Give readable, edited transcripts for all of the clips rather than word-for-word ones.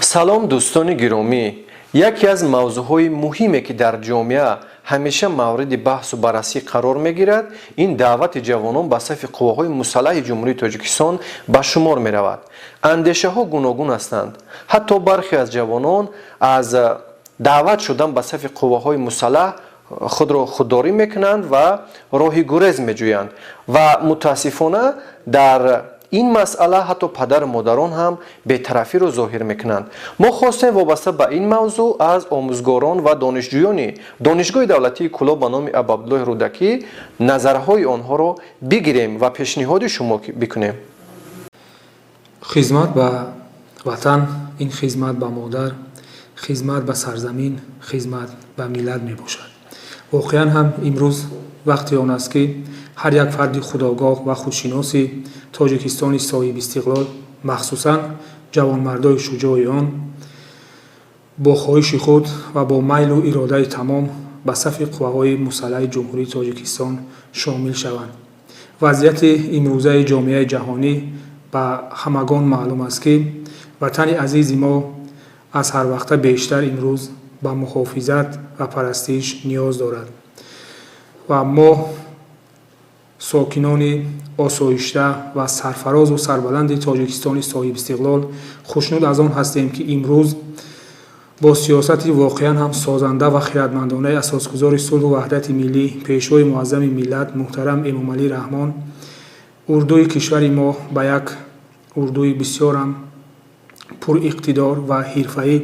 Салом, дӯстони гиромӣ! Яке аз мавзӯъҳои муҳиме, ки дар ҷомеа ҳамеша мавриди баҳсу баррасӣ қарор мегирад, ин даъвати ҷавонон ба сафи қувваҳои мусаллаҳи Ҷумҳурии Тоҷикистон ба шумор меравад. Андешаҳо гуногун ҳастанд. Ҳатто бархе аз ҷавонон аз даъват шудан ба сафи қувваҳои мусаллаҳ худро худдорӣ мекунанд ва роҳи гурез меҷӯянд. Ва мутаассифона, дар ин масъала ҳатто падару модарон ҳам бетарафиро зоҳир мекунанд. Мо хостем вобаста ба ин мавзӯъ аз омӯзгорон ва донишҷӯёни Донишгоҳи давлатии Кӯлоб ба номи Абуабдуллоҳи Рӯдакӣ назарҳои онҳоро бигирем ва пешниҳоди шумо бикунем. Хизмат ба ватан ин хизмат ба модар, хизмат ба сарзамин, хизмат ба миллат мебошад. Воқеан ҳам, имрӯз вақти он аст, ки ҳар як фарди худогоҳ ва худшиноси Тоҷикистони соҳибистиқлол, махсусан ҷавонмардои шуҷои он, бо хоҳиши худ ва бо майлу иродаи тамом ба сафи қувваҳои мусаллаҳи Ҷумҳурии Тоҷикистон шомил шаванд. Вазъияти имрӯзаи ҷомеаи ҷаҳонӣ ба ҳамагон маълум аст, ки ватани азизи мо аз ҳарвақта бештар имрӯз ба муҳофизат ва парастиш ниёз дорад ва мо, сокинони осоишта ва сарфарозу сарбаланди Тоҷикистони соҳибистиқлол, хушнуд аз он ҳастем, ки имрӯз бо сиёсати воқеан ҳам созанда ва хиратмандонаи асосгузори сулҳу ваҳдати миллӣ, Пешвои муаззами миллат, муҳтарам Эмомалӣ Раҳмон, урдуи кишвари мо ба як урдуи бисёрам пуриқтидор ва ҳирфаӣ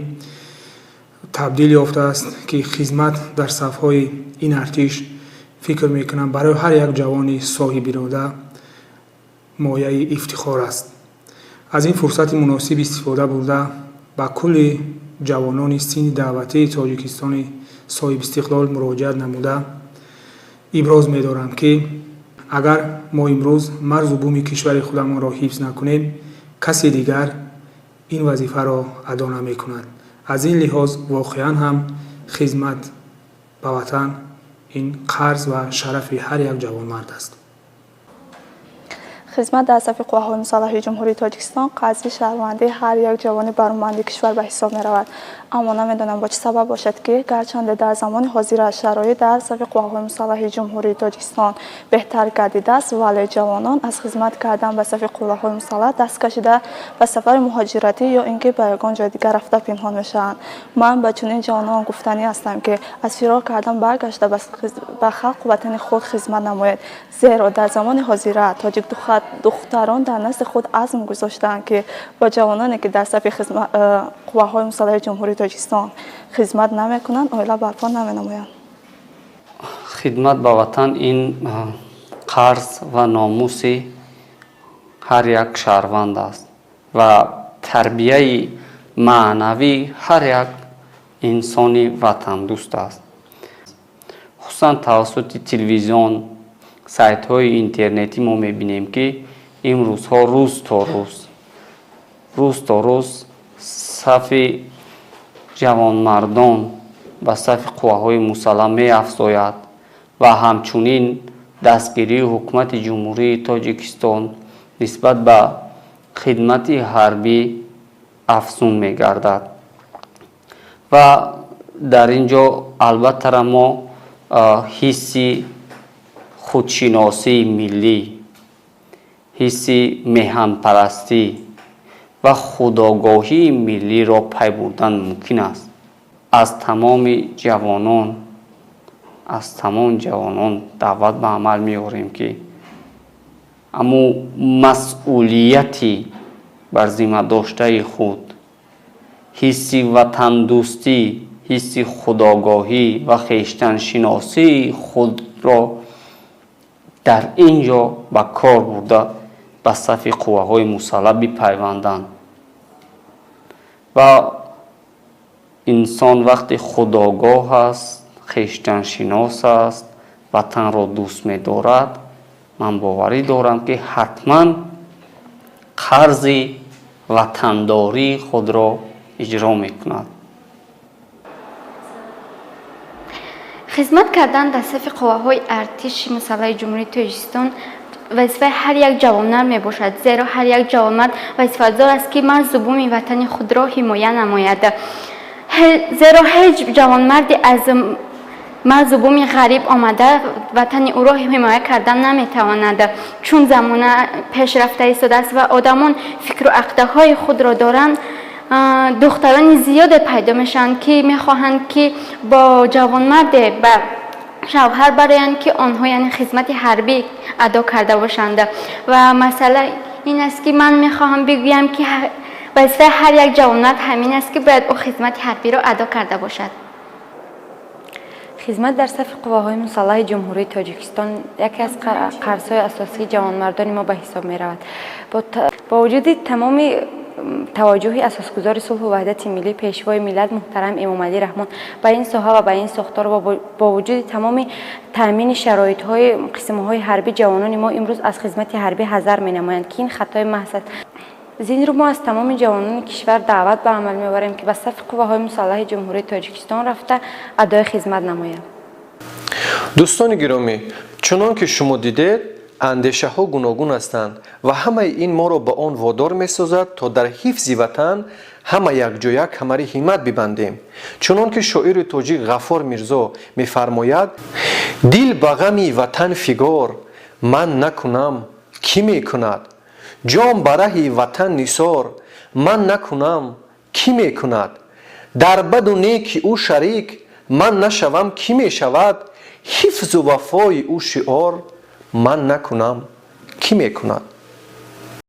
табдил ёфтааст, ки хизмат дар сафҳои ин артиш, фикр мекунам, барои ҳар як ҷавони соҳибирода мояи ифтихор аст. Аз ин фурсати муносиб истифода бурда, ба кулли ҷавонони синни даъватии Тоҷикистони соҳибистиқлол муроҷиат намуда, иброз медорам, ки агар мо имрӯз марзу буми кишвари худамонро ҳифз накунем, каси дигар ин вазифаро адо намекунад. Аз ин лиҳоз, воқеан ҳам, хизмат ба ватан ин қарз ва шарафи ҳар як ҷавонмард аст. Хизмат дар сафи қувваҳои мусаллаҳи Ҷумҳурии Тоҷикистон қарзи шаҳрвандии ҳар як ҷавони бароманди кишвар ба ҳисоб меравад. Аммо намедонам, бо чӣ сабаб бошад, ки гарчанде дар замони ҳозира шароит дар сафи қувваҳои мусаллаҳи Ҷумҳурии Тоҷикистон беҳтар гардидааст, вале ҷавонон аз хизмат кардан ба сафи қувваҳои мусаллаҳ даст кашида, ба сафари муҳоҷиратӣ ё ин ки ба ягон ҷои дигар рафта пинҳон мешаванд. Ман ба чунин ҷавонон гуфтанӣ ҳастам, ки аз фирор кардан баргашта, ба халқу ватани худ хизмат намоед, зеро дар замони ҳозира тоҷик духтарон дар назди худ азм гузоштаанд, ки бо ҷавононе, ки дар сафи қувваҳои мусаллаҳи Ҷумҳурии Тоҷикистон хизмат намекунанд, оила барпо наменамоянд. Хидмат ба ватан ин қарз ва номуси ҳар як шаҳрванд аст ва тарбияи маънавии ҳар як инсони ватандӯст аст. Хусусан тавассути телевизион, сайтҳои интернетӣ мо мебинем, ки имрӯзҳо рӯз то рӯз сафи ҷавонмардон ба сафи қувваҳои мусаллаҳ меафзояд ва ҳамчунин дастгирии ҳукумати Ҷумҳурии Тоҷикистон нисбат ба хидмати ҳарбӣ афзун мегардад. Ва дар ин ҷо, албаттара, мо ҳисси худшиносии миллӣ, ҳисси меҳанпарастӣ ва худогоҳии миллиро пай бурдан мумкин аст. Аз тамоми ҷавонон даъват ба амал меорем, ки аммо масъулияти бар зимма доштаи худ, ҳисси ватандӯстӣ, ҳисси худогоҳӣ ва хештаншиносии худро дар ин ҷо ба кор бурда, ба сафи қувваҳои мусаллаҳ бипайванданд. Ва инсон вақте худогоҳ аст, хештаншинос аст, ватанро дӯст медорад, ман боварӣ дорам, ки ҳатман қарзи ватандории худро иҷро мекунад. Хизмат кардан дар сафи қувваҳои артиши мусаллаҳи Ҷумҳурии Тоҷикистон Вазифаи ҳар як ҷавонмард мебошад, зеро ҳар як ҷавонмард вазифадор аст, ки марзу буми ватани худро ҳимоя намояд, зеро ҳеҷ ҷавонмарде аз марзу буми ғариб омада ватани ӯро ҳимоя кардан наметавонад. Чун замона пешрафта истодааст ва одамон фикру ақидаҳои худро доранд, духтарони зиёде пайдо мешаванд, ки мехоҳанд, ки бо ҷавонмарде ба шавҳар бароянд, ки онҳо, яъне, хизмати ҳарбӣ адо карда бошанд. Ва масъала ин аст, ки ман мехоҳам бигӯям, ки вазифаи ҳар як ҷавонмард ҳамин аст, ки бояд ӯ хизмати ҳарбиро адо карда бошад. Хизмат дар сафи қувваҳои мусаллаҳи Ҷумҳурии Тоҷикистон яке аз қарзҳои асосии ҷавонмардони мо ба ҳисоб меравад. Бо вуҷуди тамоми таваҷҷӯҳи асосгузори сулҳу ваҳдати миллӣ, Пешвои миллат муҳтарам Эмомалӣ Раҳмон ба ин соҳа ва ба ин сохтор ва бо вуҷуди тамоми таъмини шароитҳои қисмҳои ҳарбӣ, ҷавонони мо имрӯз аз хизмати ҳарбӣ ҳазар менамоянд, ки ин хатои маҳз аст. Зин рӯ мо аз тамоми ҷавонони кишвар даъват ба амал меоварем, ки ба сафи қувваҳои мусаллаҳи Ҷумҳурии Тоҷикистон рафта, адои хизмат намоянд. Дӯстони гиромӣ, чунон ки шумо дидед, андешаҳо гуногун ҳастанд ва ҳамаи ин моро ба он водор месозад, то дар ҳифзи ватан ҳама якҷоя камари ҳиммат бибандем. Чунон ки шоири тоҷик Ғаффор Мирзо мефармояд: «Дил ба ғами ватан фигор ман накунам, кӣ мекунад? Ҷон ба раҳи ватан нисор ман накунам, кӣ мекунад? Дар баду неки ӯ шарик ман нашавам, кӣ мешавад? Ҳифзу вафои ӯ шиор ман накунам, кӣ мекунад?»